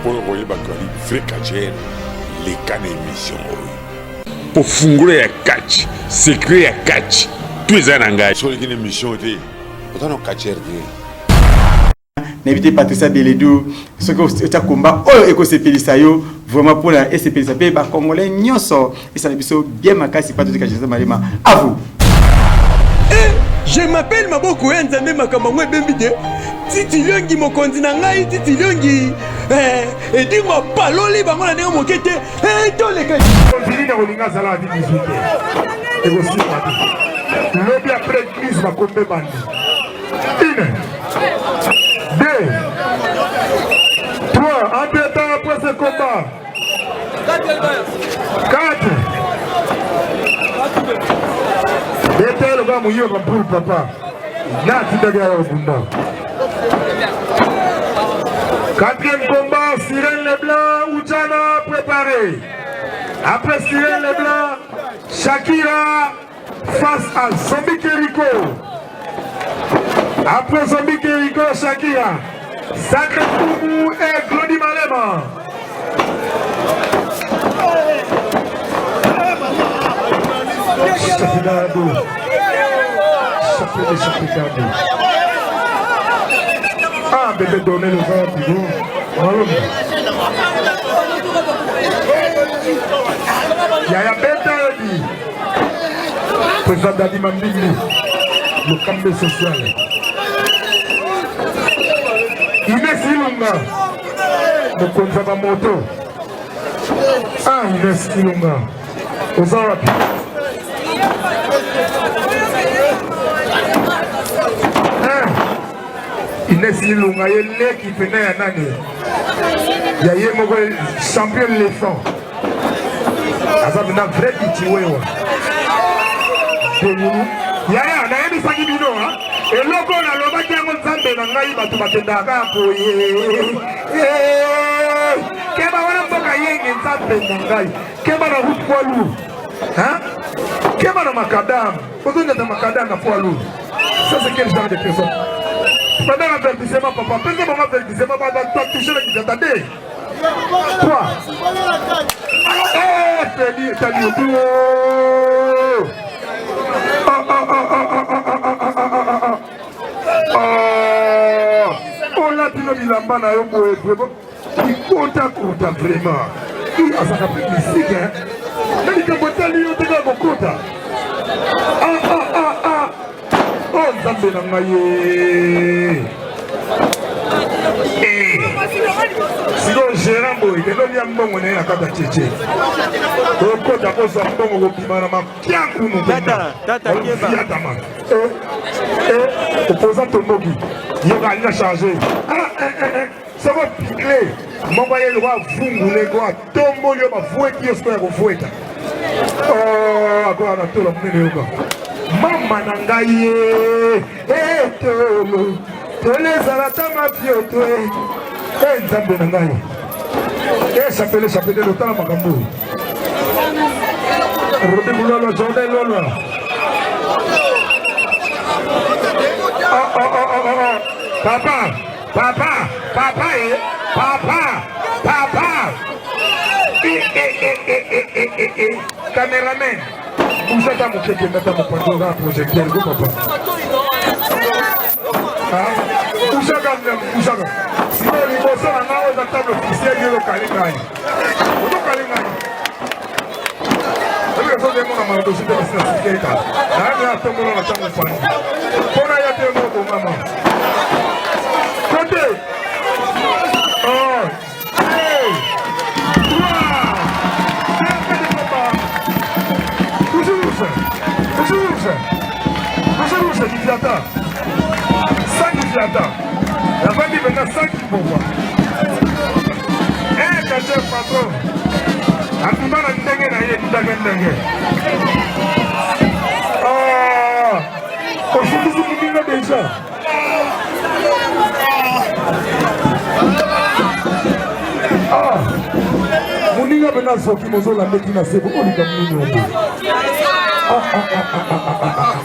Mpo koyeba kali vrai catcheur, leka na émission oyo. Mpo fungola ya catch, secret ya catch, tout eza na ngai. Soki oleki na émission te, oza na catcheur te. Nayebi te, Patricia Beledu, soki otya komba oyo ekosepelisa yo vraiment, mpona esepelisa mpe bacongolais nyonso, esala biso bien makasi. Patrick José Malema, à vous. Je m'appelle Maboko ya Nzambe. Makambo yango ebembi te. Titi Liongi, mokonzi na ngai, Titi Liongi edingo apaloli bango na ndenge moke te. Toleka. Vini na kolinga azala adi 18 ekosimba te. Lobi après église bakombe bandi. Une, deux, trois. Entre temps, après ce combat, quatre. Beta lokola moyiba bampulu papa na atindaki ya kobunda. Quatrième combat, Sirène Leblanc, Oudjana préparé. Après Sirène Leblanc, Shakira face à Zombie Keriko. Après Zombie Keriko, Shakira, Sacré Koumou et Glody Malema. Chapidado. Chapidado, Chapidado. Ah, bébé, donnez le vin, Pigo. Yaya Beta Edi. Président Dadi Mambingu, le camp social. Ines Ilunga, mokonzi ya bamoto. Ah, Ines Ilunga, oza wapi? Ah, Ines Ilunga ye leki pene ya nani? Ya ye moko champion l'éléphant. Aza mpenza vrai kitiwewa. Yaya, nayebisaki bino eloko oyo nalobaki yango. Nzambe na ngai, bato bakendaka kaka boye. Keba wana mboka yenge. Nzambe na ngai, keba na route poids lourd, keba na macadam, ozongeta macadam na poids lourd. Ça, c'est quel genre de personne? Pendant l'avertissement, papa, pesa bango avertissement, batouche na kitata te. Trois. Eh, Feli, etali yo. Ah, ah, ah, ah, ah, ah, ah, ah, ah, ah. Ah. Olati no bilamba na yo boye, vraiment bikotakota, vraiment azalaka mpe misike na likambo etali yo te, kaka kokota. Ah, ah, ah, ah. Oh, Nzambe na ngai ye. Sikoyo gérant boye kende olia mbongo na ye na kati ya cheche, okota kozwa mbongo, kobima na makiankunu fiatama opposant tomboki yoka alinga charge. Soko pikle moko aye lokwa avungule ko atomboli yo, bavueti yo sikoyo ya kovueta. Akoya na tolo monene. Yoka mama na ngai ye, etolo tolo ezala ta mafioto. E Nzambe na ngai, e chapele chapele, lotala makambo. Robi Bulolo, Jordan Lolo. Oh, oh, oh, oh, oh. Papa, papa, papa, eh, papa, papa. Eh, eh, eh, eh, eh, eh, eh, eh. Cameraman, bouge ata moke, kende ata mopanzi, oza na projecteur go papa. Bougaka, bougaka. Sikoyo liboso na ngai oza table officielle, yo okali ngai, ozokali ngai. Oyebi soki emona maladosi te, basi nasikeka nayaki atombola na ntango mopanzi mpona ya te moko mama kote. Oh, deux, trois, deux de combat. Toujours, toujours, toujours, Kifiata. Sans Kifiata. Navandi mpenza sans kibokwa. Eh, kache patron. Abima na ndenge na ye, ndenge ndenge. Ah, osukisi moninga déjà. Ah, moninga mpenza azoki, mozolandeki na se bokolika monini yango. Ah, ah, ah, ah, ah, ah, ah.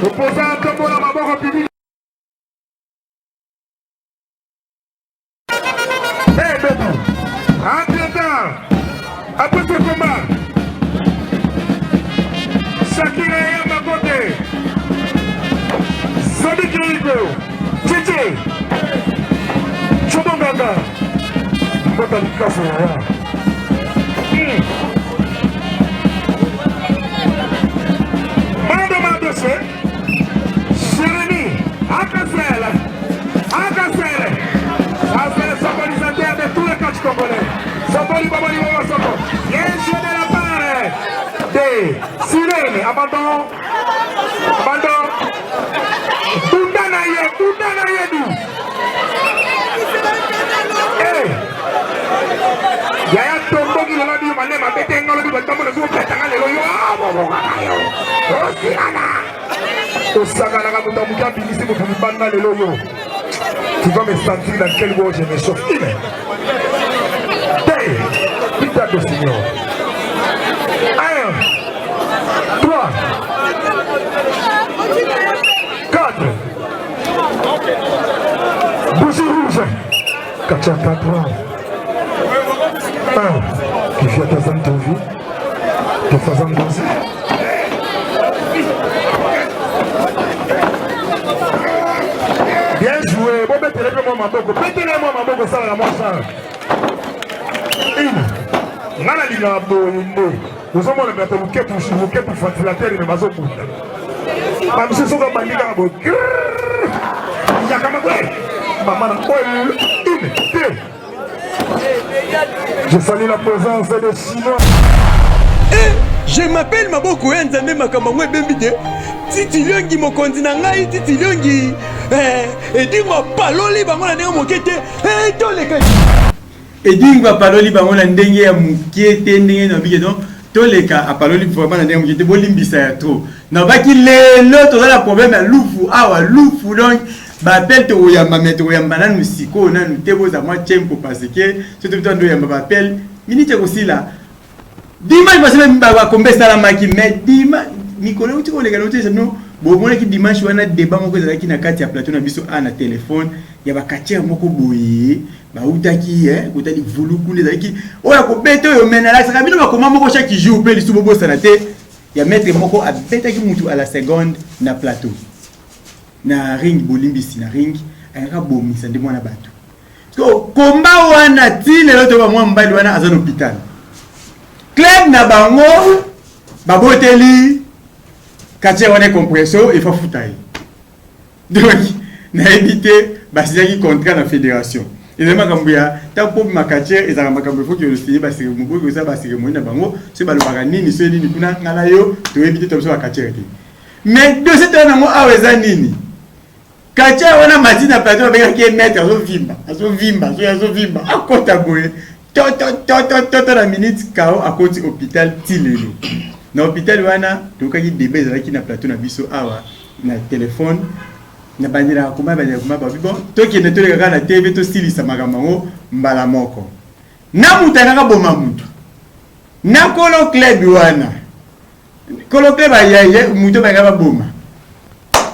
Opposant tombola maboko public. Hey, Beto. Entre-temps, après ce combat, Shakira Yamba Kote, Sabi Kiriko, Titi, Chobonganga, Mbota Likaso Yaya. Mando Madose, Jérémy, Akasel, Akasel, ça c'est le symbolisateur de tous les catchs congolais. Soboli Boboli Bobo Soko. Bien joué de la part de Sirène, abandon, abandon. Bunda na ye, bunda na ye du. Eh. Yaya tomboki lelo biyo malema bete ngalo bi batambo na zuko petanga lelo yo bobongaka yo. Osilana. Osakanaka moto ya moke abimisi moto libanda lelo yo. Tu vas me sentir dans quel bois je me chauffe. Une, deux, putain de signor. Un, trois, quatre. Bougie rouge. 4, 4, 1. Qui vient à vie. Te faisant danser. Bien joué. Bon, betele mpe mwa maboko. Betele mwa maboko esalaka mwa charge. Une. Nga nalingaka boye nde. Ozomona bato luketu luketu ventilateur me bazobunda. Bamisusu soki abandi kaka boye. Yaka makoye. Mama na oyo. Une, deux. Je salue la présence des Chinois. Eh, je m'appelle Maboko ya Nzambe makambo yango ebembi te. Titi Liongi mokonzi na ngai Titi Liongi. Eh, edingo apaloli bango na ndenge moke te. Eh, toleka. Edingo apaloli bango na ndenge ya moke te ndenge na bike donc toleka apaloli vraiment na ndenge moke te bolimbisa ya trop. Nabaki lelo toza na problème ya lufu awa lufu donc Ba appel tokoyamba mais tokoyamba nanu sikoyo nanu te boza mwa tchempo parce que soki tobi tobanda oyamba ba appel minute ekosila dimanche passé meme ba combat esalamaki mais dima mikolo euti koleka na otesa bino bomonaki dimanche wana débat moko ezalaki na kati ya plateau na biso a na telefone ya ba catcheur moko boye bautaki eh, kotali vuluku nde ezalaki oyo akobeta oyo me nalakisaka bino bakoma moko chaque jour mpe lisusu bobosana te ya maître moko abetaki mutu à la seconde na plateau na ring bolimbisi na ring ayaka bomisa nde mwana bato so komba wana ti lelo toba mwa mobali wana aza na hôpital club na bango baboteli quartier wana compresso il faut futa ye donc nayebi te basinyaki contrat na fédération ezali makambo ya ntango mpo bima quartier ezalaka makambo efoki osiye baseremoboki osala baseremoni na bango soki balobaka nini soki nini kuna ngai na yo toyebi te to biso baquartier te Mais dossier toya nango awa eza nini? Katia wana mati na plateau babengaki ye maître azovimba azovimba azoya azovimba akota boye toto toto toto na minute kao akoti hôpital ti lelo na hôpital wana toyokaki débat ezalaki na plateau na biso awa na telefone na bandelaka koma bandelaka koma babi bon tokende toleka kaka na tv tosilisa makambo yango mbala moko na moto akaka boma moto na kolo club wana Kolo pe ba ye moto balinga baboma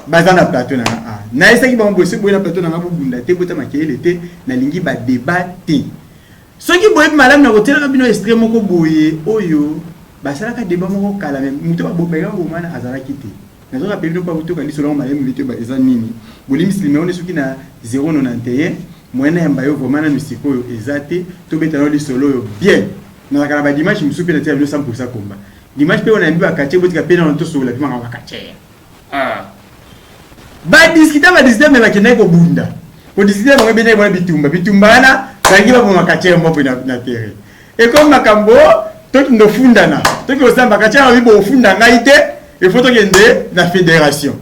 baza na plateau na nga ah. Nayesaki bango boye soki boye na plateau na nga bobunda te bota makelele te nalingi ba debat te soki boyebi malamu na kotielaka bino extrait moko boye oyo basalaka debat moko kala me moto balinga baboma wana azalaki te nazo rappeler bino mpo botoka lisolo yango malamu te eza nini bolimbisi limero nde soki na 091 moyen nayamba yo vraiment nanu sikoyo eza te tobeta nao lisolo oyo bien nazalaka na ba dimanche mosusu mpe natia bino 100% combat Dimanche pe onayambi ba quartier botika pe nano tosolola pe makambo ya quartier. Ah. Ba discuter ba discuter mais bakendaki kobunda. Ko discuter bango ebendaki bona bitumba. Bitumba wana balingi baboma quartier moko na, na terrain. Ekomi makambo tokende ofundana. Toki osamba quartier alobi bofunda ngai te, il faut tokende na fédération.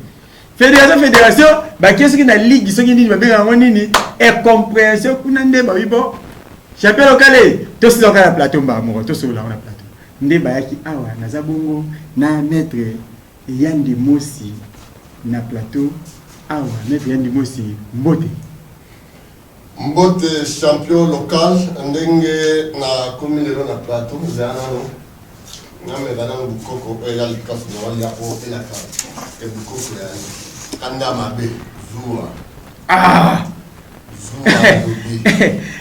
Fédération fédération bakie soki na ligue soki nini babengaka yango nini incomprehension kuna nde babi bon champion lokale tosila kaka na plateau mbala moko tosolola yango na plateau. Nde bayaki awa naza bongo na maitre Yandi Mosi na plateau awa maitre Yandi Mosi mbote. Mbote champion local ndenge na komi lelo na plateau zela nanu. Nameka nanu bukoko oyo eza likasu na walia po elaka ke bukoko ya kanda mabe zuwa. Ah! Zuwa alobi.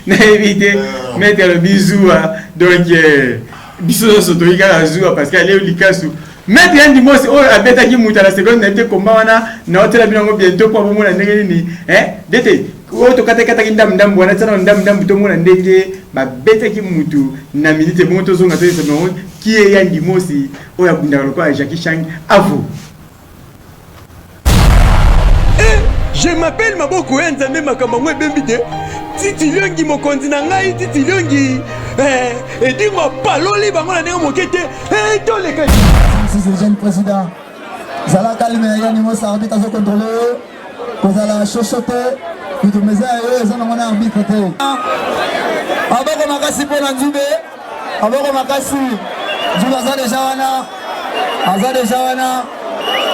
Nayebi te Euh. maître alobi zuwa donc euh, biso nyonso toyi kaka zuwa parce que aleo likasu maître yandi mosi oyo abetaki moto na seconde nayebi te komba wana naotela bino yango bientôt mpo bomona ndenge nini eh dete oyo tokatakataki ndambu ndambu wana tiana ndambu ndambu tomona ndenge babetaki mutu na minute bongo tozonga toyesa bango kie yandi mosi oyo abundaka lokola Jackie Chang à vous. Eh, je m'appelle maboko ya nzambe makambo yango ebembi te titi liongi mokonzi na ngai titi liongi eh, edingo apaloli bango na ndenge moke te eh, toleka jeune président zala calme ya nimo arbitre azo contrôle yo kozala shosho te bitumba eza ya yo eza nango na arbitre te maboko makasi mpo na nzube maboko makasi nzube aza deja wana aza deja wana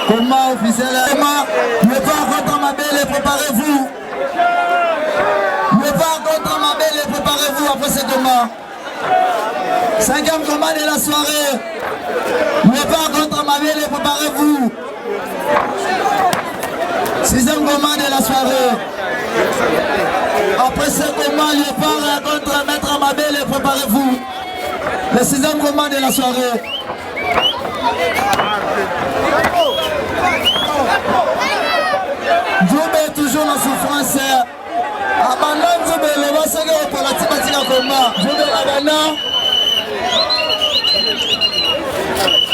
combat officiel Léopard contre Mabele préparez-vous Léopard contre Mabele préparez-vous après ce combat. Cinquième combat de la soirée. Léopard contre Mabele, préparez-vous. Sixième combat de la soirée. Après ce combat, Léopard contre Maître Mabele, préparez-vous. Le sixième combat de la soirée. Nzube toujours en souffrance. Abanda Nzube loba soki opola ti batika komba. Nzube abanda.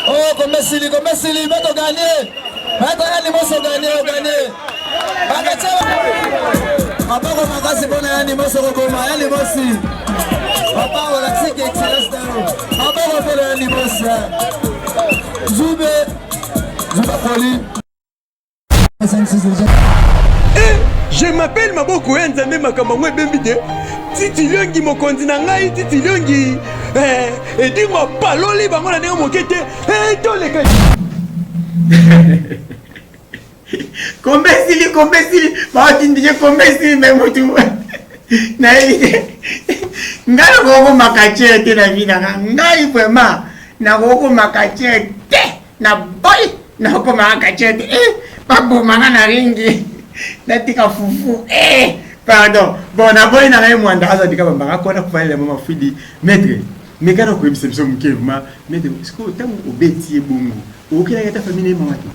Oh, komba esili, komba esili, bato gagner. Bato ya liboso gagner, gagner. Bakatia maboko makasi mpona ya liboso kokoma ya libosi. Papa olakisiki excellence na yo. Maboko mpona ya liboso. Nzube, Nzube akoli. Eh, je m'appelle maboko ya nzambe makambo yango ebembi te titi liongi mokonzi na ngai titi liongi eh, edingo apaloli bango na ndenge moke te eh, toleka kombe esili kombe esili baotindike kombe esili me motu nayebi te ngai nakokoma katiere te na vi nanga ngai vraiment nakokoma katiere te na boyi nakomaka katiere te eh, babomanga na ringi natika fufu eh, pardon bon naboyi na ngai mwanda aza bika bambanga kona kofalela mama fidi maître meka na koyebisa biso moke vraiment maître sikoyo ntango obeti ye bongo okokelaki ata famille na ye mawa te?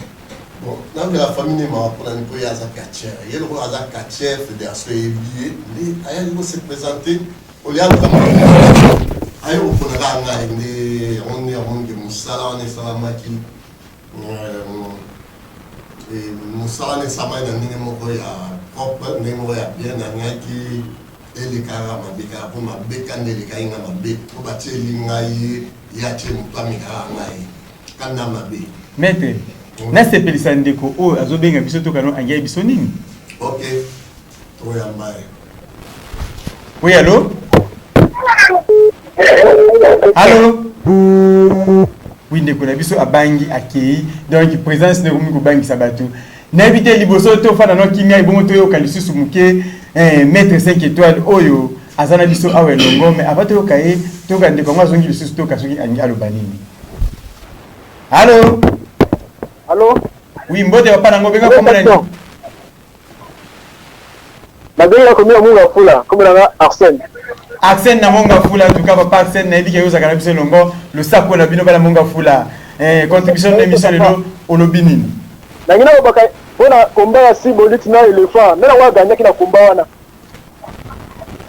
Bon, nayokela famille na ye mawa mpona nini? Mpo ye aza catcheur, ye lokola aza catcheur federation eyebi ye nde ayaki ko se presenter olie aluka makambo aye kopona kaka ngai nde yango nde amoni ke mosala wana esalamaki mosala wana esalamaki na ndenge moko ya propre, ndenge moko ya bien. Nalingaki eleka kaka mabe kaka mpo mabe kanda elekaki nga mabe mpo batieli ngai ye, ye atie moto amekaka ngai kanda mabe. Maître, nasepelisa ndeko oyo azobenga biso tokano angiai biso nini? Ok, toyamba ye. Oui, allo? Allo? Oui, ndeko na biso abangi akei. Donc présence ndeko mi kobangisa bato. Nayebi te liboso tofanda no kimia ebongo toyoka lisusu moke eh, maître 5 étoiles oyo aza na biso awa elongo mais avant toyoka ye toyoka ndeko yango azongi lisusu toyoka soki alingi aloba nini. Allo? Allo? Oui, mbote papa nango benga kombo nani? Nabengi na commune ya Monga Fula, kombo na nga Arsène. Arsène na Monga Fula, en tout cas papa Arsène nayebi ke ozalaka na biso elongo, losako na bino bana Monga Fula. Eh, contribution na émission lelo olobi nini? Nangi nalobaka mpo na combat ya Siboliti na Elephant, nani yango agagnaki na combat wana?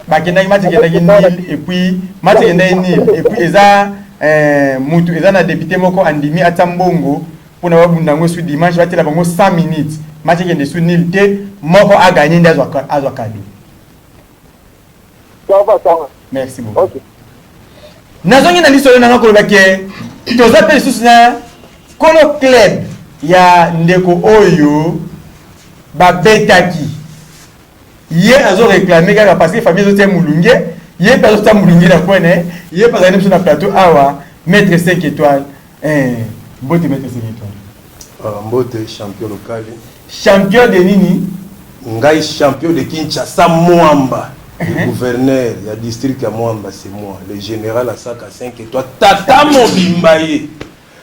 Bakendaki match ekendaki nil et puis match ekendaki nil et puis eza eh, mutu eza na député moko andimi atia mbongo mpona babunda yango su dimanche batiela bango 100 minutes match ekende su nil te moko a gagner nde azwa azwa cadeau. Ça va, ça va. Merci beaucoup. Okay. Nazongi na lisolo nanga koloba ke toza mpe lisusu na kolo club ya ndeko oyo babetaki ye azo réclamer kaka parce que famille ezotia mulunge ye mpe azotia mulunge na coin na ye ye mpe azali na biso na plateau awa maître 5 étoiles eh, mbote maître 5 étoiles. Mbote champion local. Champion de nini? Ngai champion de Kinshasa Mwamba. Le gouverneur ya district ya Mwamba c'est moi, le général Asaka 5 étoiles tata mobimba ye.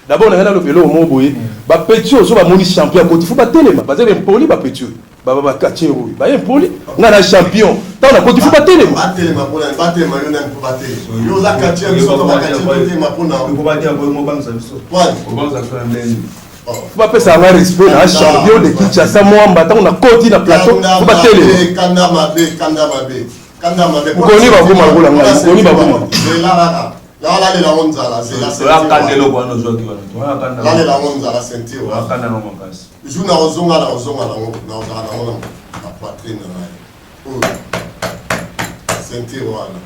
D'abord na ngai naloba eloko moko boye, ba petits oyo soki bamoni champion akoti faut batelema, baza ba impoli ba petits oyo. Ba ba catcheur oyo ba impoli, ngai na champion ntango nakoti faut batelema. Batelema pona nini? Batelema yo nani po batelema? Yo oza catcheur biso to ba catcheur totelema pona yo. Batelema po obangisa biso. Pwani. Obangisa biso na ndenge nini? Faut bapesa nga respect na champion de Kinshasa Mwamba ntango nakoti na plateau faut batelema. Kanda mabe, kanda mabe. Kanda mabe. Mokoni bakoma lokola ngai, mokoni bakoma. Zela kaka. Lalela yango nzala, zela ceinture. Kanda eloko wana ozwaki wana. Lalela yango nzala ceinture. Wana. Kanda nango makasi. Jour na ozonga na ozonga nango na ozala nango na poitrine na ngai. Oyo ceinture wana.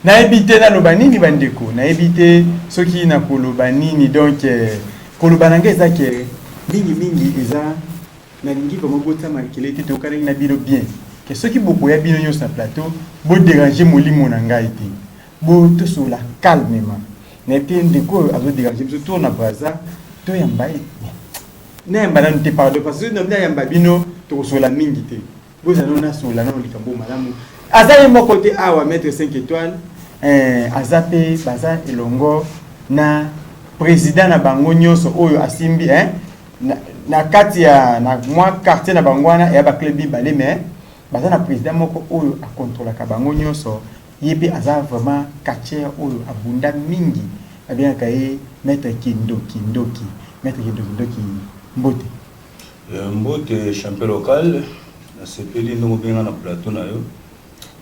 Nayebi te naloba nini bandeko, nayebi te soki nakoloba nini donc koloba na ngai eza ke mingi mingi eza Nalingi vraiment botia makelele te toyokanaki na bino bien que soki bokoya bino nionso na plateau bo deranger molimo na ngai te bo tosolola calmement nayebi te ndeko oyo azo deranger biso tour na Brazza toyamba ye bon nayamba nanu te pardon parce que soki nayamba bino tokosolola mingi te bozala nanu nasolola nanu likambo oyo malamu aza ye moko te awa maître 5 étoiles eh, aza pe baza elongo na président na bango nionso oyo asimbi eh, Na, na kati ya na mwa quartier na bango wana eya ba club mibale mais baza na president moko oyo a controlaka bango nionso ye pe aza vraiment catcheur oyo abunda mingi babengaka ye maitre kindoki ndoki maitre kindoki ndoki mbote. Mbote champion local, nasepeli ndenge obengi nga na plateau na yo.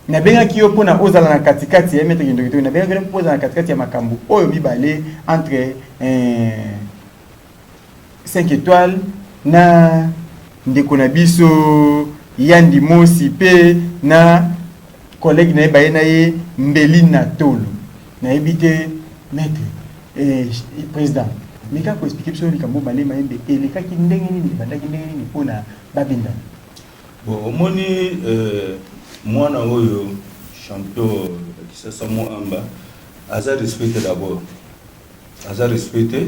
Nabengaki yo pona ozala na kati kati ya maitre kindoki ndoki nabengaki yo po ozala na kati kati ya makambo oyo mibale entre eh, 5 etoiles na ndeko na biso Yandi Mosi pe na collègue na ye baye na ye Mbeli na Tolo. Nayebi te maitre eh, president meka ko expliquer biso likambo Male Mayembe elekaki ndenge nini ebandaki ndenge nini pona babendana. Bon omoni euh, mwana oyo champion ya Kisasa Muamba aza respecte d'abord aza respect te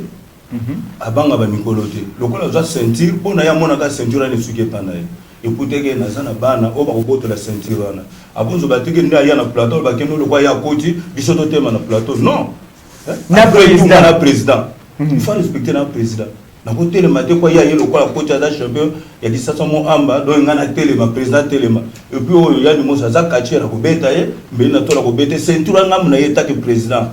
abanga ba mikolo te lokola azwa ceinture mpo na ye amonaka ceinture wana esuki epa na ye ekuteke naza na bana oyo bakobotola ceinture wana akozoba teke nde aya na plateau bakende lokola ye akoti biso totema na plateau non na président na président il faut respecter na président nakotelema te kwa ye aye lokola akoti aza champion ya kisasa mo amba donc ngai natelema président atelema epuis oyo yani mosi aza catcheur akobeta ye mbeli na tola akobeta ye ceinture ya ngambo na ye etake président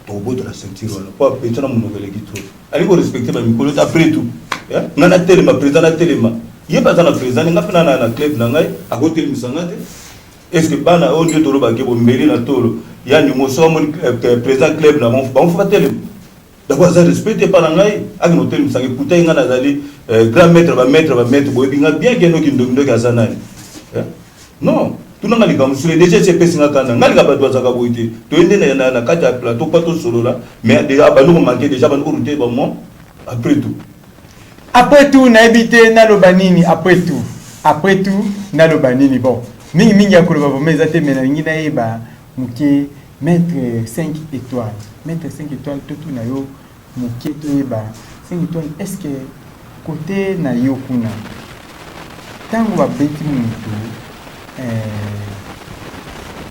Tokobotola ceinture wana po apetisa na munoko eleki trop. Alingi ko respecter ba mikolo te après tout. Eh? Nga na telema président na telema. Ye pe aza na président nga pe na na club na ngai akotelemisa nga te. Est-ce que bana oyo nde toloba ke bombeli na tolo ya ndimo so amoni eh, président club na bango bango faut batelema. D'abord aza respect te epa na ngai akende kotelemisa ngai pourtant ye ngai nazali eh, grand maître ba maître ba maître boyebi ngai bien ke noki ndoki ndoki aza nani. Eh? Non, tuna nga likambo mosusu deja esi epesi nga kanda. Nga linga bato bazalaka boye te. Toye nde na, na, na kati ya plateau mpo tosolola, mais deja abandi ko manquer deja abandi ko router ba mots après tout. Après tout nayebi te naloba nini après tout après tout naloba nini bon mingi mingi ya koloba vraiment eza te mais nalingi nayeba moke maître 5 étoiles maître 5 étoiles totuna yo moke toyeba 5 étoiles est ce que cote na yo kuna tango babeti mutu eh,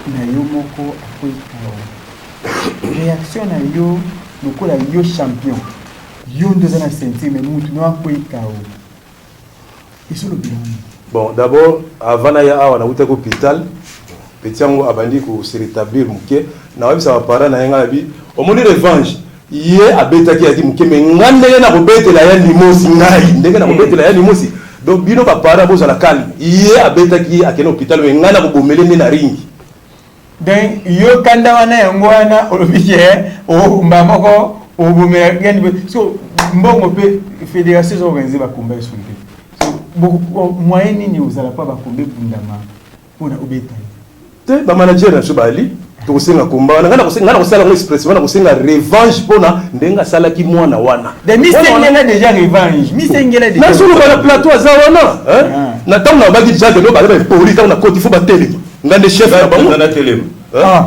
na yo moko akwei kao reaction na yo lokola yo champion yo nde oza na ceinture mais mutu no akwei kao ezolobela nini? Bon d'abord avant naya awa nawutaki hopital petit yango abandi ko se retablir muke nawebisa ba parents na ye nga nabi omoni revanche ye abetaki yaki muke mais nga ndenge nakobetela ya limosi ngai ndenge nakobetela ya limosi donc bino ba parents bozala calme ye abetaki ye akende hopital mais ngai nakobomele nde na ringi Donc yo kanda wana yango wana olobi ke mbala moko obomela so mbongo mpe fédération ezo organise bakomba esu te moyen nini ozala mpo bakomba ebundama mpona obeta ye te bamanager na biso bali tokosenga komba wana ngai nakosala yango express wana kosenga revanche mpona ndenge asalaki mwana wana misengela déjà revanche misengela déjà nasoloba na plateau aza wana na ntango nabaki jake no baza baepoli ntango nakoti fo batelema nga nde chef na bango na telema ah.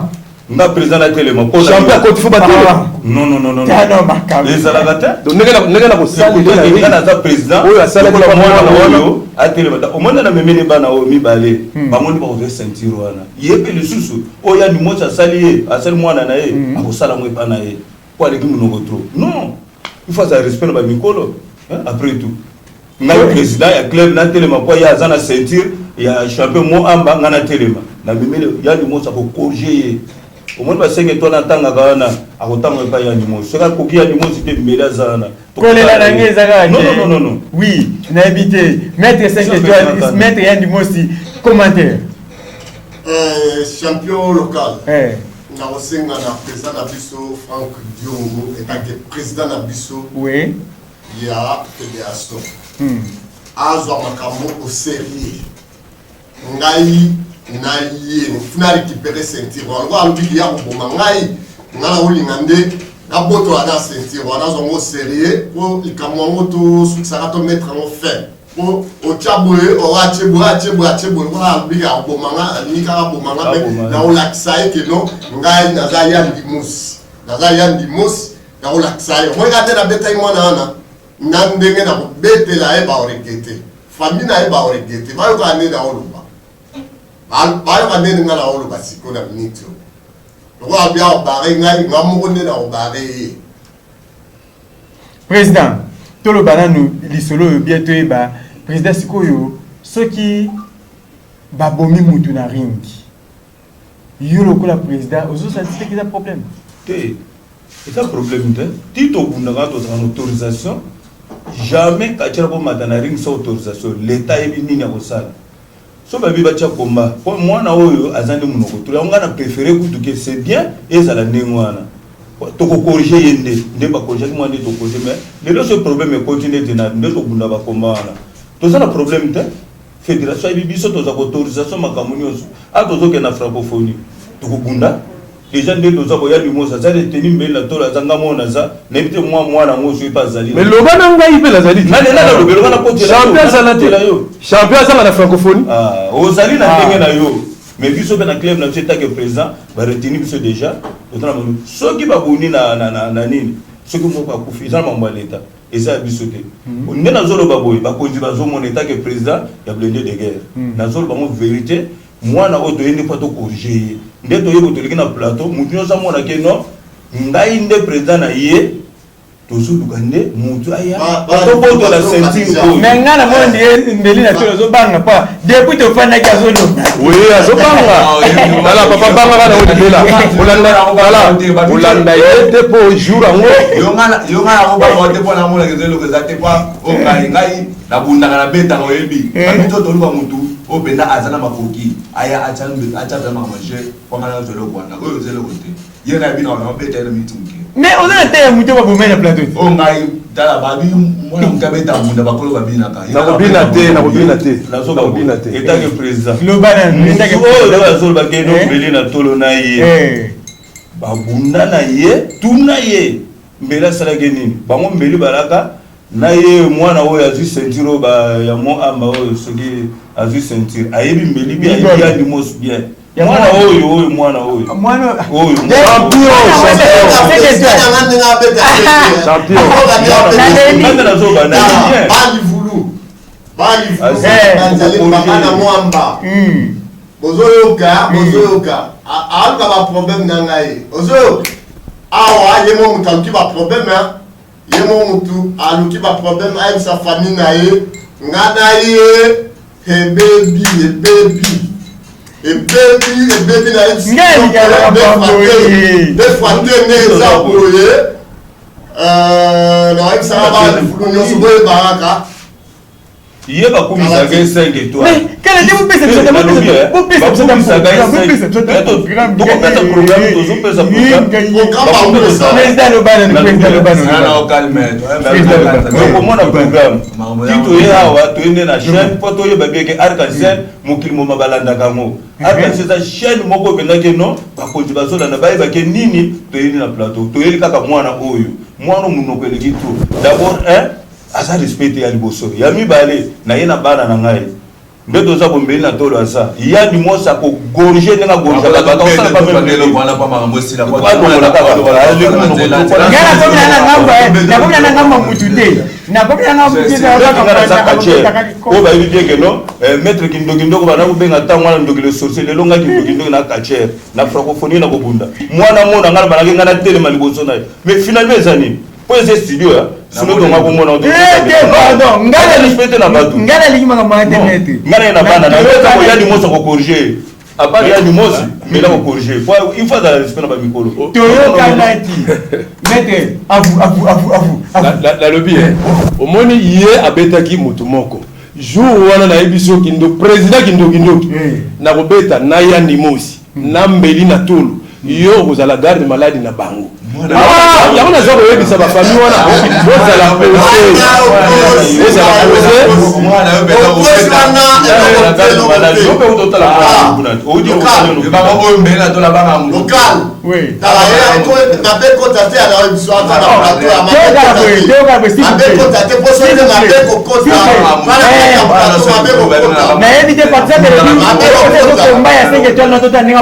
Nga président na telema po champion akoti fo batelema. Non non non non. Tano makambo. Ezalaka te. Donc ndenge na ndenge na kosalela nga naza président oyo asalaki mwana oyo atelema ta omoni na memeli bana oyo mibale hmm. bango nde bakozwa ceinture wana ye mpe lisusu oyo ya nimosi asali ye asali mwana na ye hmm. akosala yango epa na ye. Po aleki monoko trop. Non! Il faut azala respect na ba mikolo. Hein? Après tout. Ngai président ya club natelema po ye aza na ceinture ya champion mo amba ngai natelema. Na memele Yandi Mosi ako corriger ye. Omoni ba 5 étoiles atangaka wana akotanga epai Yandi Mosi. Soki akoki Yandi Mosi te mbele aza wana. Kolela na ngai eza kaka Non non non non. Oui, nayebi te. Maître 5 étoiles, maître Yandi Mosi, commentaire. Euh, champion local. Eh. Nakosenga na président na biso Franck Diongo etant que président na biso. Oui. Ya fédération. Azwa makambo au sérieux. Ngai na ye na récupérer ceinture wana lokola alobi ya koboma ngai ngai nakolinga nde nabotola na ceinture wana azwa yango sérieux mpo likambo yango tosukisaka to mettre yango fin mpo otya boye oyo atye boye atye boye atye boye lokola alobi ya koboma ngai alingi kaka boma ngai mpe nakolakisa ye keno ngai naza ya ndimosi naza ya ndimosi nakolakisa ye omoi kaka te nabetaki mwana wana na ndenge nakobetela ye baoregrete famille na ye baoregrete bayokaka nde naoloba bayoka ndenge ngai naoloba sikoyo na minute oyo lokola abi akobare ngai ngai moko nde nakobare ye. Président toloba nanu lisolo oyo bien toyeba président sikoyo soki babomi mutu na ring yo lokola président ozosanti te eza problème te eza problème te ti tobundaka tozalaka na autorisation jamais katiala komata na ring sans autorisation l'état ayebi nini akosala so babi batia combat po mwana oyo aza nde monoko tolo yango ngai na préféré kutu ke c'est bien ezala ndenge wana tokokorige ye nde nde bakorigaki mwana nde tokorige mais lelo so problème ekoti nde te na nde tobunda bakomba wana toza na problème te fédération ayebi biso toza autorisation makambo nyonso a tozokende na francophonie tokobunda deja nde toza koya limosa aza retenu mbeli na tolo aza nga moko naza nayebi te mwa mwana yango soki mpe azali mais loba na ngai mpe nazali nalobelonga na kotela azala te champion azanga na francophonie ozali na ndenge na yo mais biso mpe na club na biso etake président bareteni biso déjà toza na soki babuni na nini soki moko akufi eza na mambo ya leta eza ya biso te nde nazoloba boye bakonzi bazomona etake président ya blende de guerre nazoloba ngo vérité mwana oyo toye nde mpo tokorige ye nde toye toleki na plateau motu nyonso amona ke non ngai nde président na ye tozoluka nde motu aya tobotola ceinture oyo mais ngai namoni ndie mbeli na tolo ozobanga pa depuis tofandaki azoloba oui azobanga tala papa bangaka na olibela olanda olanda ye te mpo jour yango yo ngai nakobanga te mpo namonaka eza eloko eza te mpo ngai ngai nabundaka nabetaka oyebi babito toluka motu oyo mpenza aza na makoki aya atya mpenza makambo je mpo ngai nazwa eloko wana oyo eza eloko te ye na bino nabeta ye na miniti moke mais oza na te ya motu babomai na plateau oyo ngai tala babi mwana moke abeta mbunda bakolo babinaka nakobina te nakobina te nakobina te etake président loba na oyo azoloba ke nombeli na tolo na ye babunda na ye tuna ye mbeli asalaki nini bango mbeli balaka na ye mwana oyo azwi ceinture oyo ya mo amba oyo soki azwi ceinture ayebi mbeli bien ayebi yandi mosi bien mwana oyo oyo mwana oyo oyo champion nazoba na bien balivulu balivulu na mwamba bozoyoka bozoyoka aluka baproblème na ngai ozoyoka awa ye mo moto aluki baproblème ye mo mutu aluki baproblème ayebisa famille na ye nga na ye ebebi ebebi ebebi ebebi na ye deux fois te nde eza boye nayebisaka balifulu nyonso boyebakaka ye bakumisaka ye 5 étoiles tokopesa programme tozopesa programmeokomona programme ti toye awa toye nde na chaîne mpo toyeba bien ke arc-en-ciel mokili moma balandaka yango arc-en-ciel eza chaîne moko opendaki no bakonzi bazolanda bayeba ke nini toyeli na plateau toyeli kaka mwana oyo mwana monoko eleki trop d'abord un aza respect te ya liboso ya mibale na ye na bana na ngai nde toza bombeli na tolo aza yandi mwasi akogorge ndenge agorgeaka bato akosala nakomi na ngambo ya mutu te. Oyo bayebi bien que non, eh, maître kindokindoko bana kobenga ntango wana ndoki le sorcier. Lelo ngai kindokindoki na catcheur na francophonie na kobunda mwana mona ngai banaki ngai natelema liboso na ye, mais finalement eza nini? Po eza studio ya sino tonga komona respecte na bato. Ngai nalingi makambo ya te, maître. Ngai naye na bana na yo ya limoso kocorrige à part ya limosi, mais na kocorrige po il faut azala respect na bamikolo. Toyokanaki, maître. Avu, avu, avu, avu. Nalobi, omoni, ye abetaki motu moko jour wana, nayebi soki ndo président kindokindoki nakobeta na ya ndimosi na mbeli na tolo, yo okozala garde maladi na bango. Yango naza koyebisa bafamille wana, bozala pose, bozala pose. Oyo mbele natola banga. Mabe kota te, ala biso aza na plateau ya mabe kota te, po soki mabe kokota mabe kokota. Nayebi te, partir de combat ya 5 étoiles na tota ndenge.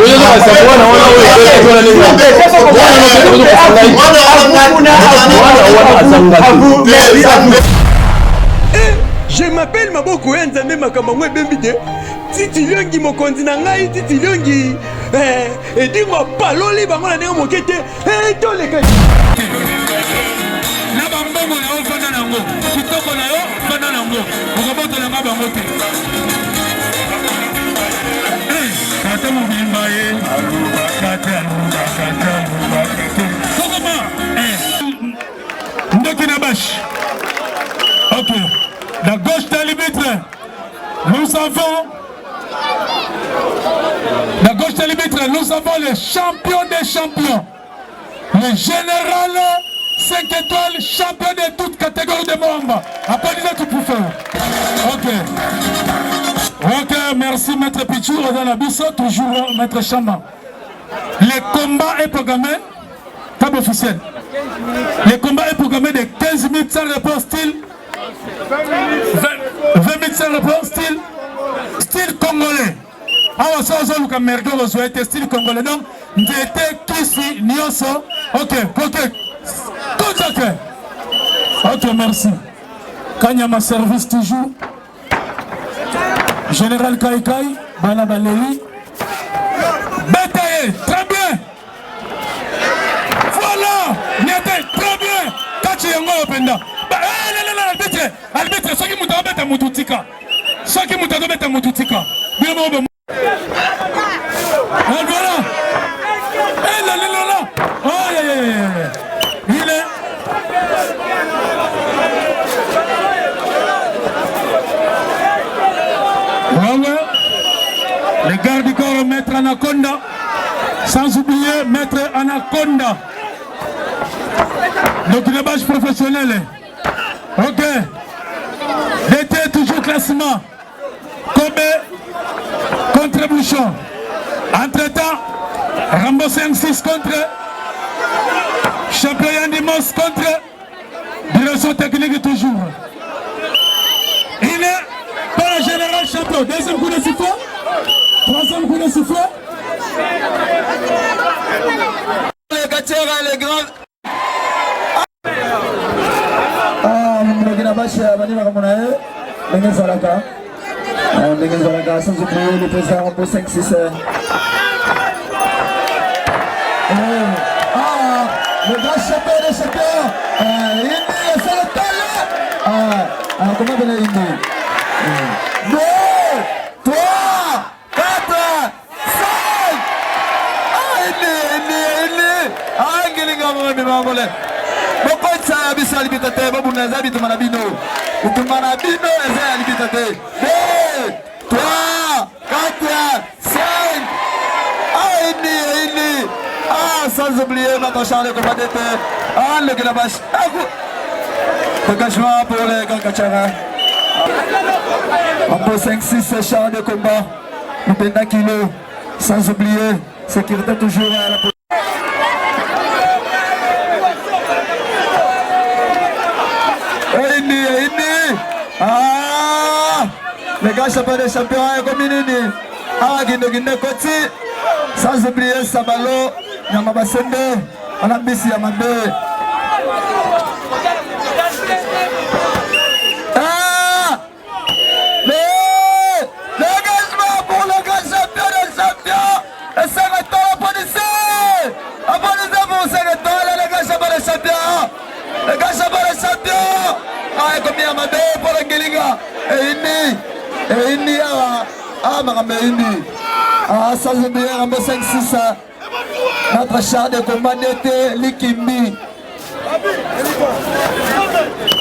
Je m'appelle Maboko ya Nzambe, makambo yango ebembi te. Titi Liongi mokonzi na ngai, Titi Liongi edingo apaloli bango na ndenge moke te. Toleka. Na bambongo na yo, fanda nango. Kitoko na yo, fanda nango. Okobotolanga bango te. Tata mobimba ye alobaka te, alobaka te, alobaka te. Sokoma ndoki na bashe. Ok, la gauche de l'arbitre, nous avons la gauche de l'arbitre, nous avons le champion des champions, le général 5 étoiles, champion de toutes catégories de Mwamba. Applaudissez tout plus fort. Ok. Ok, merci Maître Pichou, Rodana Bisso, toujours Maître Chama. Le combat est programmé, table officielle. Le combat est programmé de 15 minutes sans réponse, style 20 minutes sans réponse, style congolais. Awa so ozoluka mergo, ozwa ete style congolais, donc nzete kisi nyonso. Ok, tout ok. Ok, merci. Kanyama service toujours, général Kaikai. Bana baleli betaye très bien. Voilà, niete très bien. Kati yango oyo mpenza. Arbitre, arbitre, soki moto abeta motu, tika. Soki moto azobeta motu, tika. Bino moko. Et voilà. Et là, là, là, là. Oh, yeah, yeah, yeah. Il est. Voilà. Les gardes du corps, Maître Anaconda. Sans oublier Maître Anaconda. Donc une bâche professionnelle. Ok. DT toujours classement. Kobe contre Bouchon. Entre-temps, Rambo 5-6 contre Champion Yandimos contre Direction technique toujours. Il est pas le général champion. Deuxième coup de sifflet. Troisième coup de sifflet. Les catcheurs, les grands. Ah, monoki na bashe abandi makambo na ye ndenge ezalaka, ndenge ezalaka. Sans oublier le président Rambo 5 6. Ah, le grand champion des champions, Indy, c'est le talent. Ah, comment bien Indy? 2, 3, 4, 5. Ah, Indy, Indy, Indy. Ah, ngilinga mwami mangole. Bokotisa ya biso ya libita te, bobunda. Eza bitumba na bino, bitumba na bino eza ya libita te. 2, 3, 4, 5. Ah, Indy, Indy. Ah, sans oublier notre Charles Commandete. Ah, le Gelabash. Dégagement pour les grands catcheurs. Rambo 5-6, char de combat. Mupenda Kilo. Sans oublier, sécurité toujours à la. Indi, Indi. Ah, les gars champions des champions, comme nini. Ah, Gindo Gindo Koti. Sans oublier Sabalo, Nyama Basende, Anambisi Yamande. Eyindi eyindi awa awa makambo eyindi. Ah, sans oublier Rambo 5 6 notre char de combat DT Likimbi.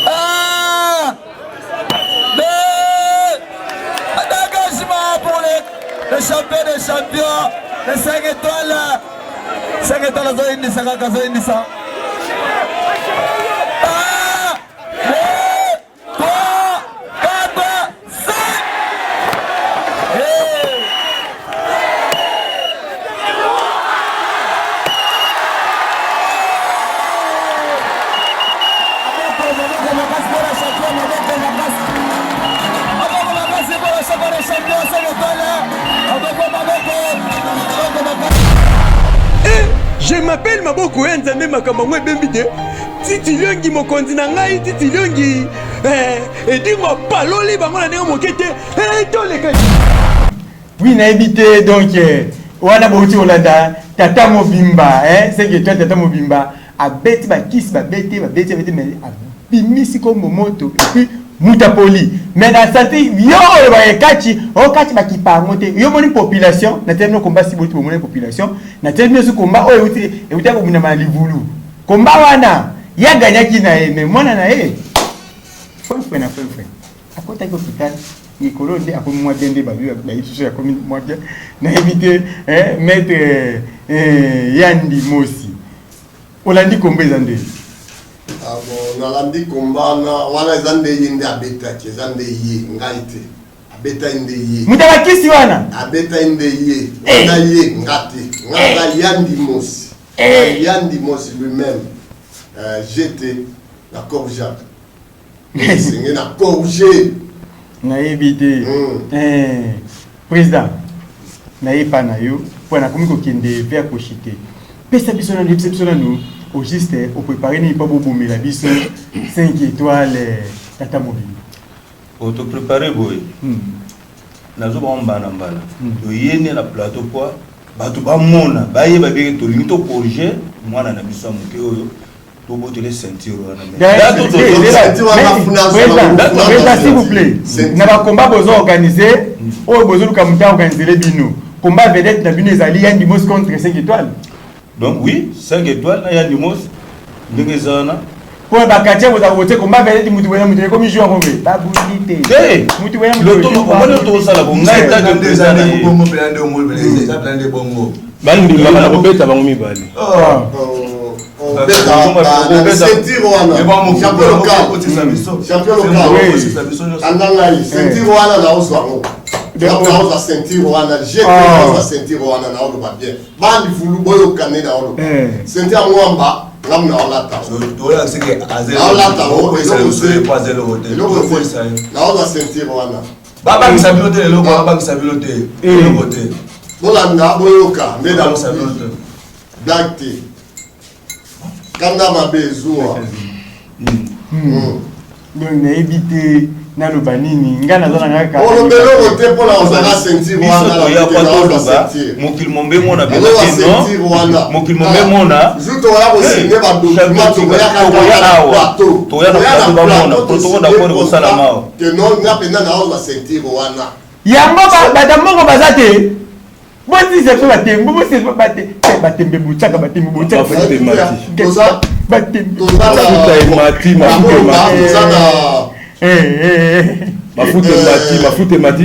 Ah Dégagement pour les, le champion des champions, les 5 étoiles. 5 étoiles, azoyindisa kaka azoyindisa. Ah 2, 3, 4, 5 Hey Eh, je m'appelle maboko ya nzambe makambo yango ebembi te titi liongi mokonzi na ngai titi liongi eh, edingo apaloli bango na ndenge moke te eh, toleka oui nayebi te donc eh, wana bouti kolanda tata mobimba eh, 5 étoile tata mobimba abeti bakisi babeti babeti babeti mais abimisi kombo moto epuis mutu apoli mais na santi yo oyo baekaci okaci bakipa yango te yo omoni population na telemi komba siboti bomoni population na telemi nyonso komba oyo euti euti kobundama na livulu komba wana ye aganyaki na ye mais mwana na ye fwefwe na fwefwe akotaki hôpital mikolo nde akomi mwa bien nde bayebi soso akomi mwa bien nayebi te maître yandi mosi olandi komba eza nde ah bon, nalandi komba wana eza nde ye nde abetaki eza nde ye ngai te abetaki nde ye moto abakisi wana abetaki nde ye wana ye nga te nga aza yandi mosi yandi mosi lui-même euh, gt na corps jacques esenge na corrige nayebi te eh, président nayepa na yo mpo nakomi kokende vers koshite pesa biso nanu yebisa biso nanu au juste oprépare nini mpo bobomela biso 5 étoile tata mobimba otoprépare boye nazobango mbala na mbala toye nde na plateau po bato bamona bayeba beke tolingi tocorrige mwana na biso ya moke oyo tobotele ceinture wana s'il vous plaît na bakomba bozo organise oyo bozoluka moto aorganisele bino combat vedette na bino ezali yandi mos contre 5 étoiles donc oui 5 étoiles na yandi mos ndenge eza wana mpo bakatie bozala kotie combat vedette mutu boye na mutu ekomi jour yango boye babundi te mutu boye na mutu omoni tokosala bo ngai tanke président na ye bandimaka na kobeta bango mibale ceinture wana champion local champion local anda ngai ceinture wana naozwa yango naozwa ceinture wana je naozwa ceinture wana naoloba bien balivulu boyoka nde naoloba ceinture yango wamba ngamu naolata naolata naozwa ceinture wana babangisa bino te eloko babangisa bino te eloko te bolanda boyoka nde na blague te kanda mabe ezuwa donc nayebi te naloba nini ngai naza na kaka oloba eloko te mpo na ozala ceinture wana toloba mokili mombe mona mokili mombe mona toya kosigne badocument tokoya awa toya na plateau bamona protocole d'accord ekosalama awa ke non nga mpenza naozwa ceinture wana yango bata moko baza te bosisa biso batembe bosisa batembe botiaka batembe botiaka batembe mafuta emati mafuta emati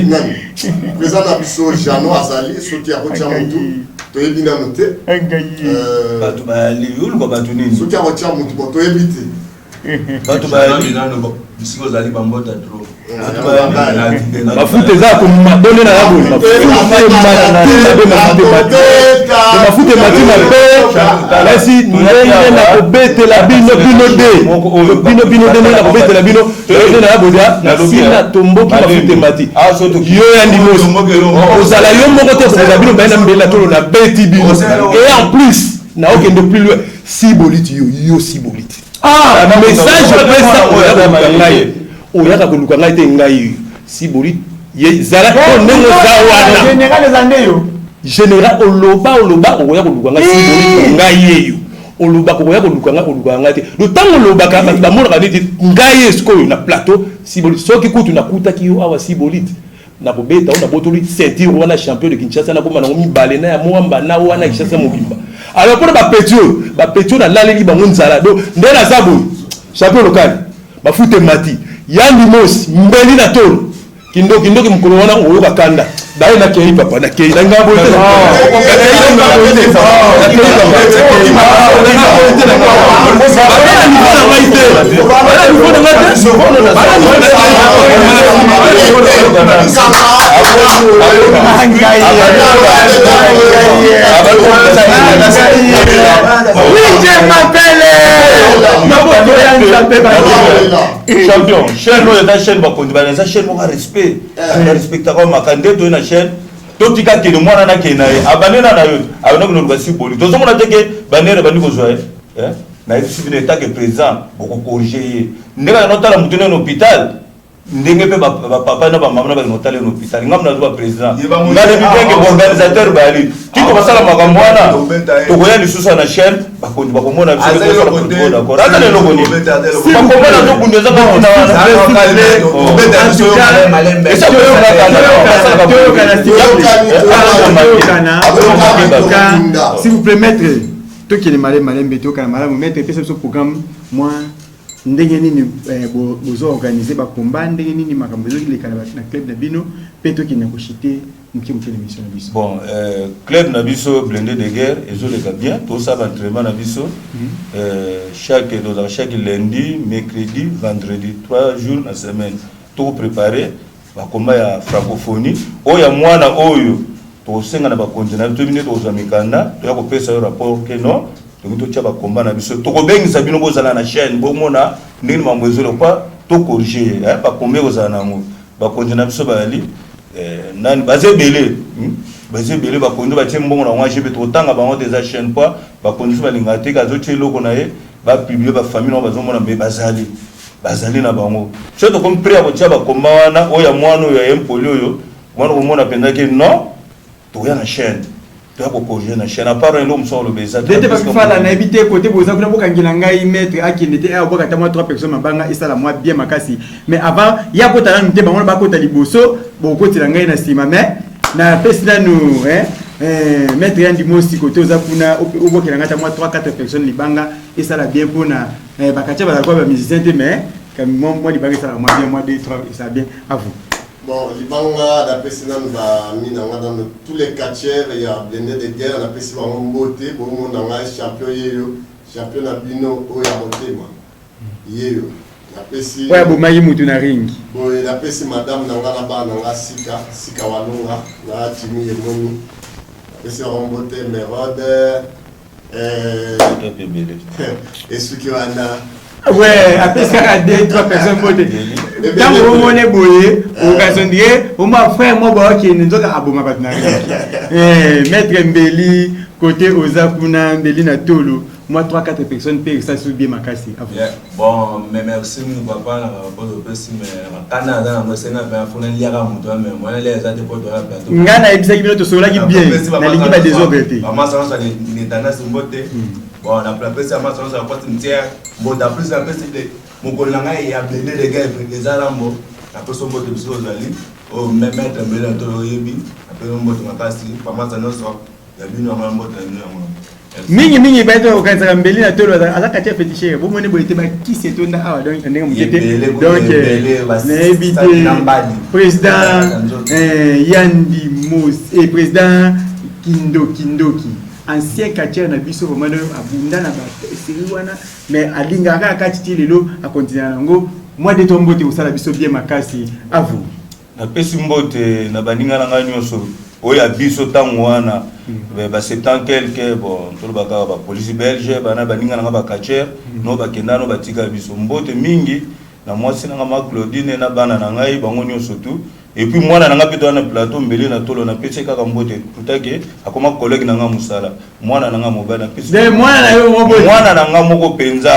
président na biso jano azali soki akotia motu toyebi nano te bato bayali oluka bato nini soki akotia motu bo toyebi te bato bayali nano bisika ozali bambota trop mafuta eza komabone na ya boye mafuta emati mabe kasi ndenge na kobetela bino bino de bino bino de ndenge na kobetela bino nde na ya boye nasina tomboki mafuta emati yo ya ndimosi ozala yo moko te kozala bino baye na mbeli na tolo nabeti bino et en plus naokende plus loin siboliti yo yo siboliti message opesa oyaka koluka ngai oyaka koluka ngai te ngai siboli zala to ndenge oza wana général eza nde yo général oloba oloba okoya koluka ngai siboli ngai yeyo Olobaka okoya koluka ngai, olukaka ngai te. Donc ntango olobaka bato bamonaka neti ngai esikoyo na plateau Sibolite. Soki kutu nakutaki yo awa Sibolite, nakobeta yo, nabotoli ceinture wana champion de Kinshasa, nakoma nango mibale na ya Mwamba na wana ya Kinshasa mobimba. Alors mpona ba petits oyo, ba petits oyo nalaleli bango nzala. Donc nde naza boye champion local, mafuta emati, Yandi Mosi mbeli na tolo. Kindoki ndoki mokolo wana oyoka kanda. Daye na kei papa na kei na ngai boye te. Champion, chaîne oyo eza chaîne bakonzi bana eza chaîne moko ya respect eh. respectaka maka nde toye na chaîne totika kende mwana nakende na ye abande na na yo abanda koluka siboli tozomona te ke banere bandi kozwa ye eh? nayebisi bino etake président bokokorige ye ndenge akenda otala motu nene hôpital ndenge mpe bapapa na bamama na bakenda otala ye na hôpital ngambo nazo baprésident nga nayebi bien ke baorganisateur bayali Tito basala makambo wana tokoya lisusu na chaîne bakonzi bakomona biso d'accord aza na eloko nini bakomona tobunda eza bakuna wana s'il vous plaît maître tokende malembe malembe tokana malamu maître epesa biso programme mwa ndenge nini eh, bozo organiser bakomba ndenge nini makambo ezoleka na club na bino mpe tokende koshite Muke muke na emission na biso. Bon, euh, club na biso blindé de guerre ezoleka bien, tosala entraînement na biso mm -hmm. euh, chaque tozala chaque lundi, mercredi, vendredi, trois jours na semaine. Toko préparer ba combat ya francophonie oyo ya mwana oyo tokosenga na bakonzi na biso nde tokozwa mikanda toya kopesa yo rapport ke non tokoki totya bakomba na biso tokobengisa bino bozala na chaîne bomona ndenge mambo ezolekwa tokorige ye bakomba ekozala na yango Bakonzi na biso bayali eh, nani baza ebele hmm? baza ebele bakonzi batie mbongo na bango agb tokotanga bango te eza chaîne poi bakonzi so balingaka te azotia eloko na ye bapublie bafamille nango bazomona me bazali bazali na bango soki tokomi près ya kotia bakomba wana oyo ya mwana oyo ya impoli oyo mwana komona mpenza ke non tokoya na chaîne toya ko corriger na chaîne à part eloko mosusu oloba eza te te papi fala nayebi te kote boza kuna bokangela ngai maître akende te awa bwaka ata mwa 3 personnes mabanga esala mwa bien makasi mais avant ya kota nanu te bango bakota liboso bokotela ngai na nsima mais napesi nanu eh, eh, maître yandi mosi kote oza kuna obwakela ngai ata mwa 3 4 personnes libanga esala bien mpona eh, bakatia bazala kwa bamusicien te mais mwa libanga esalaka mwa bien mwa 2 3 esala bien à vous. Bon libanga napesi nanu ba amis na nga nanu tous les catcheurs ya blinde de guerre napesi bango mbote bomona ngai champion yeyo champion na bino oyo ya motema yeyo napesi oyo abomaki mutu na ring boye napesi madame na nga na bana na nga sika sika walunga na jimi yemoni napesi bango mbote merode Eh, esuki wana ouais apesi kaka deux trois personnes mbote ntango omone boye occasion dire oma frère mo boye okende nzoka aboma bato na eh, maître mbeli côté oza kuna mbeli na tolo moi 3 4 personnes mpe esasi bien makasi yeah. Bon mais merci mingi papa na ba réponse opesi mais na kanda naza nango esenga mpe fo naliaka moto ya mais moyen nalia eza te po toya plateau. Nga nayebisaki bino tosololaki bien nalingi ba desordre te. Ba masa nyonso ya l'indépendance mbote bon napesi ya masa nyonso ya poste mtière mbote en plus napesi de mokolo na ngai ya blende de guerre eza rambo napesi mbote biso ozali oyo maître mbele na tolo oyebi napesi mbote makasi ba masa nyonso ya bino yango mbote na bino yango. Mingi mingi bato okanisaka mbeli na tolo aza kati ya féticheur bomoni boye te bakisi etonda awa donc na ndenge moke te donc euh, nayebi te président euh, yandi mos et eh, président kindoki ndoki ancien catcheur na biso vraiment donc abunda na basérie wana mais alingaka kaka kati ti lelo akontinua na yango mwa de to mbote kosala biso bien makasi à vous. Napesi mbote na baninga na ngai nionso oyo ya biso tango wana ba septante quelque bon toloba kaka ba police belge bana baninga na ngai ba catcheur no bakenda no batika biso mbote mingi na mwasi na ngai ma Claudine na bana na ngai bango nionso tout et puis mwana na ngai pe toza na plateau mbele na tolo napesi ye kaka mbote tout que akoma collègue na ngai mosala mwana na nga mobali napesi mwana na yo moko mwana na nga moko penza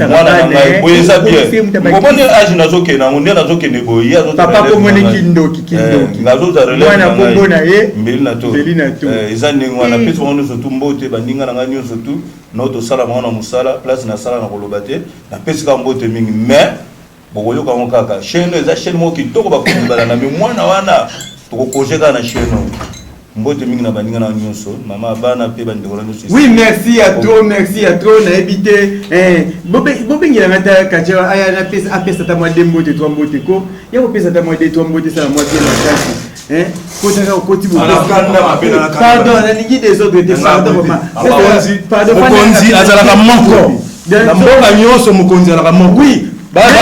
mwana na ngai boye eza bien omoni age nazokende yango nde nazokende boye ye papa komoni kindoki kindoki eh, nazozwa relève mwana kombo na ye mbeli na to mbeli na to eh, eza ndenge wana napesi bango nyonso tu mbote baninga na ngai nyonso tu. No tosala bango na mosala place nasala na koloba te napesi kaka mbote mingi mais bokoyoka yango kaka chaîne oyo eza chaîne moko kitoko bakonzi balanda mais mwana wana tokokoje kaka na chaîne oyo mbote mingi na baninga na nyonso mama bana mpe bandeko na nyonso. Oui, merci à trop, merci à trop. Nayebi te eh, bobengela nga ta katia aya napesa apesa ata mwa de mbote trois mbote ko ya kopesa ata mwa de trois mbote esala mwa bien makasi eh, kotaka okoti. Pardon, nalingi désordre te, pardon vraiment. Pardon. Mokonzi azalaka moko na mboka nyonso, mokonzi azalaka moko. Bana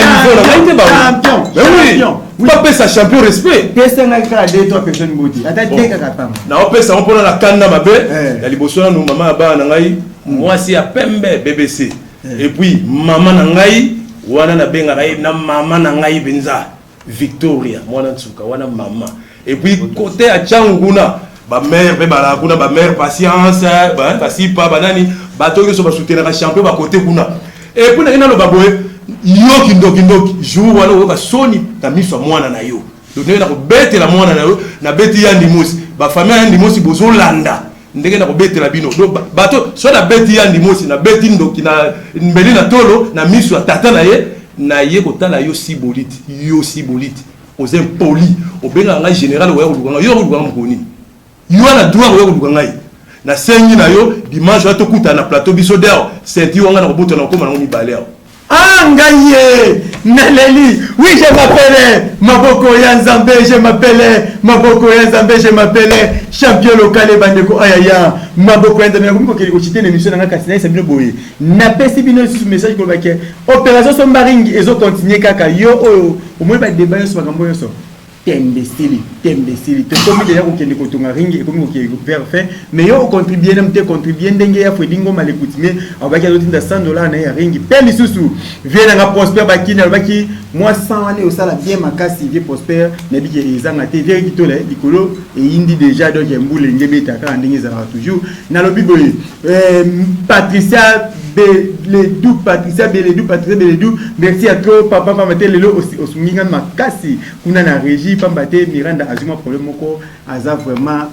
niveau na ngai te bango. Oui, bapesa champion respect. Pesa ngai kaka deux trois personnes mbote, ata te kaka pamba. Naopesa yango mpona na kanda mabe ya liboso nanu mama ya bana na ngai, mwasi ya pembe BBC, et puis mama na ngai wana nabengaka ye na mama na ngai mpenza Victoria mwana nsuka wana mama. Et puis côté ya Tshangu kuna bamare mpe balaka kuna, bamare Patience, basipa banani, bato nyonso basoutenaka champion bakote kuna. Et puis ndenge naloba boye, yo kindokindoki, jour wana oyoka soni na miso ya mwana na yo. Donc ndenge nakobetela mwana na yo, nabeti Yandi Mosi, bafamille ya Yandi Mosi bozolanda ndenge nakobetela bino. Donc bato so nabeti Yandi Mosi, nabeti ndoki na mbeli na tolo na miso ya tata na ye. Na ye kotala yo sibolite, yo sibolite, oza impoli. Obengaka ngai général, oya koluka ngai, yo koluka ngai mokolo nini? Yo wana droit oya koluka ngai? Nasengi na yo dimanche oya tokutana na plateau biso deo ceinture wanga na kobotana kokóma nango mibale awa. Ah, ngai ye naleli. Oui, je m'appelle Maboko ya Nzambe, je m'appelle Maboko ya Nzambe, je m'appelle champion local. Ebandeko, ayaya, Maboko ya Nzambe. Nakomi kokende kochite na émission na ngai, kasi nayesa bino boye, napesi bino lisusu message koloba ke opération somba ring ezocontinue kaka. Yo oyo omoni badeba nyonso, makambo nyonso, tembe esili, tembe esili. Tokomi deja kokende kotonga ring, ekomi kokende vers fin, mais yo ocontribue nanu te. Contribue ndenge ya Fredi Ngoma le coutumier alobaki azotinda 100 $ na ye ya ring. Mpe lisusu vie nanga Prosper Bakini alobaki mwa 100 wana osala bien makasi. Vie Prosper, nayebi ke ezanga te. Vie Kitola likolo eyindi déjà, donc mbula enge ebeta kaka ndenge ezalaka toujours. Nalobi boye, Patricia Beledu, Patricia Beledu, Patricia Beledu, merci à trop papa. Pamba te lelo osungi nga makasi kuna na régie, pamba te Miranda azwi mwa problème moko, aza vraiment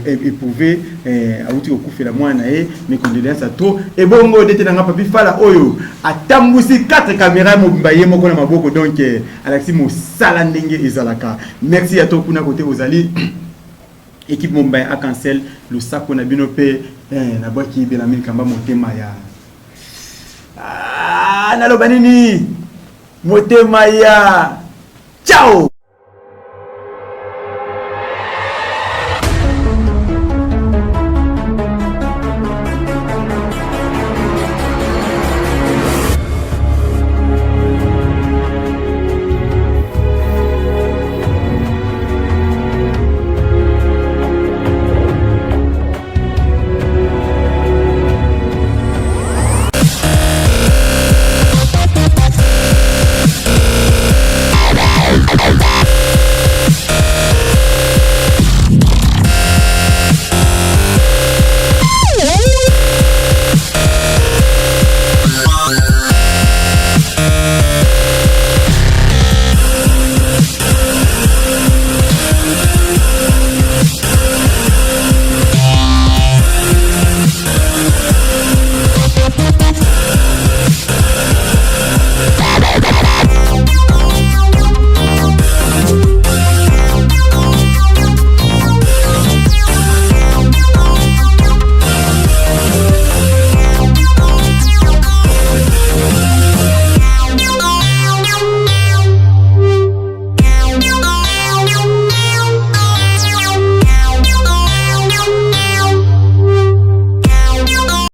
éprouvé, awuti kokufela mwana na ye. Mes condoléances à trop. Ebongo dete nanga Papi Fala oyo atambusi 4 caméra mobimba ye moko na maboko, donc alakisi mosala ndenge ezalaka. Merci ya to kuna kote ozali, équipe mobimba ya Acancel, losako na bino. Mpe nabwaki Belamine Kamba motema ya naloba nini, motema ya ciao.